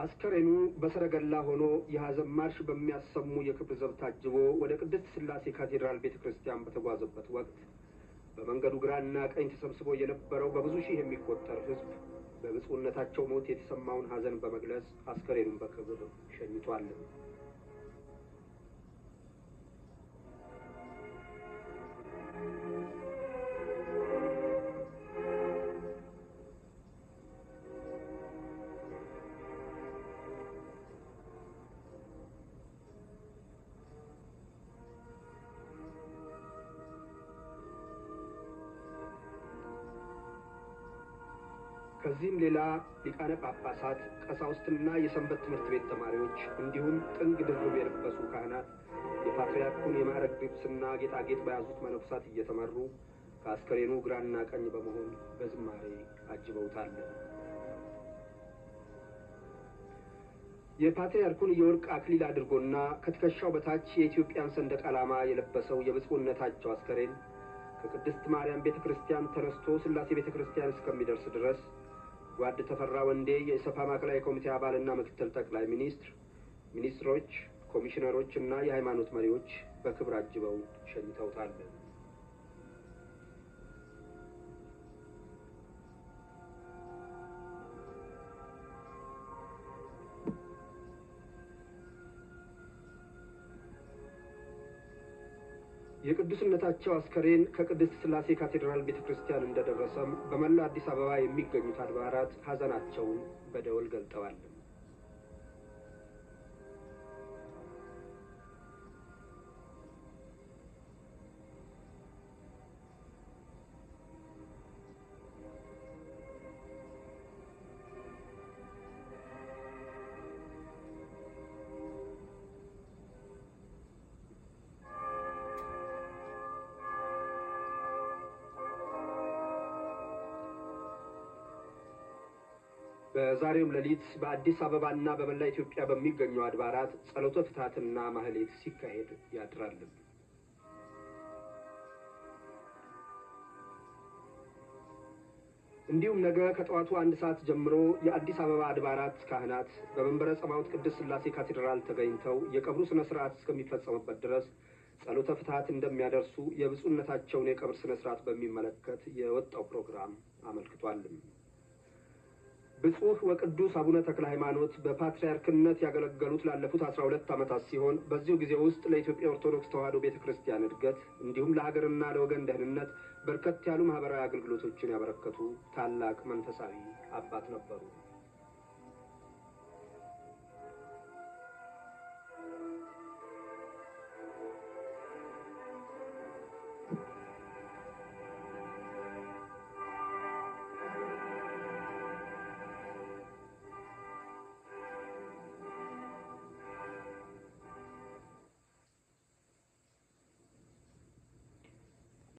አስከሬኑ በሰረገላ ሆኖ የሐዘን ማርሽ በሚያሰሙ የክብር ዘብ ታጅቦ ወደ ቅድስት ሥላሴ ካቴድራል ቤተ ክርስቲያን በተጓዘበት ወቅት በመንገዱ ግራና ቀኝ ተሰብስቦ የነበረው በብዙ ሺህ የሚቆጠር ሕዝብ በብፁዕነታቸው ሞት የተሰማውን ሐዘን በመግለጽ አስከሬኑን በክብር ሸኝቷል። ከዚህም ሌላ ሊቃነ ጳጳሳት፣ ቀሳውስትና የሰንበት ትምህርት ቤት ተማሪዎች እንዲሁም ጥንግ ድርብ የለበሱ ካህናት የፓትርያርኩን የማዕረግ ልብስና ጌጣጌጥ በያዙት መነኮሳት እየተመሩ ከአስከሬኑ ግራና ቀኝ በመሆን በዝማሬ አጅበውታል። የፓትርያርኩን የወርቅ አክሊል አድርጎና ከትከሻው በታች የኢትዮጵያን ሰንደቅ ዓላማ የለበሰው የብፁዕነታቸው አስከሬን ከቅድስት ማርያም ቤተ ክርስቲያን ተነስቶ ሥላሴ ቤተ ክርስቲያን እስከሚደርስ ድረስ ጓድ ተፈራ ወንዴ የኢሰፓ ማዕከላዊ ኮሚቴ አባልና ምክትል ጠቅላይ ሚኒስትር፣ ሚኒስትሮች፣ ኮሚሽነሮች እና የሃይማኖት መሪዎች በክብር አጅበው ሸኝተውታል። የቅዱስነታቸው አስከሬን ከቅድስት ሥላሴ ካቴድራል ቤተ ክርስቲያን እንደደረሰም በመላው አዲስ አበባ የሚገኙት አድባራት ሐዘናቸውን በደወል ገልጠዋል። በዛሬውም ሌሊት በአዲስ አበባና በመላ ኢትዮጵያ በሚገኙ አድባራት ጸሎተ ፍትሐትና ማህሌት ሲካሄድ ያድራል። እንዲሁም ነገ ከጠዋቱ 1 ሰዓት ጀምሮ የአዲስ አበባ አድባራት ካህናት በመንበረ ጸባዖት ቅድስት ሥላሴ ካቴድራል ተገኝተው የቀብሩ ስነ ስርዓት እስከሚፈጸምበት ድረስ ጸሎተ ፍትሐት እንደሚያደርሱ የብፁዕነታቸውን የቀብር ስነ ስርዓት በሚመለከት የወጣው ፕሮግራም አመልክቷል። ብፁዕ ወቅዱስ አቡነ ተክለ ሃይማኖት በፓትርያርክነት ያገለገሉት ላለፉት 12 ዓመታት ሲሆን በዚሁ ጊዜ ውስጥ ለኢትዮጵያ ኦርቶዶክስ ተዋሕዶ ቤተክርስቲያን እድገት እንዲሁም ለሀገርና ለወገን ደህንነት በርከት ያሉ ማህበራዊ አገልግሎቶችን ያበረከቱ ታላቅ መንፈሳዊ አባት ነበሩ።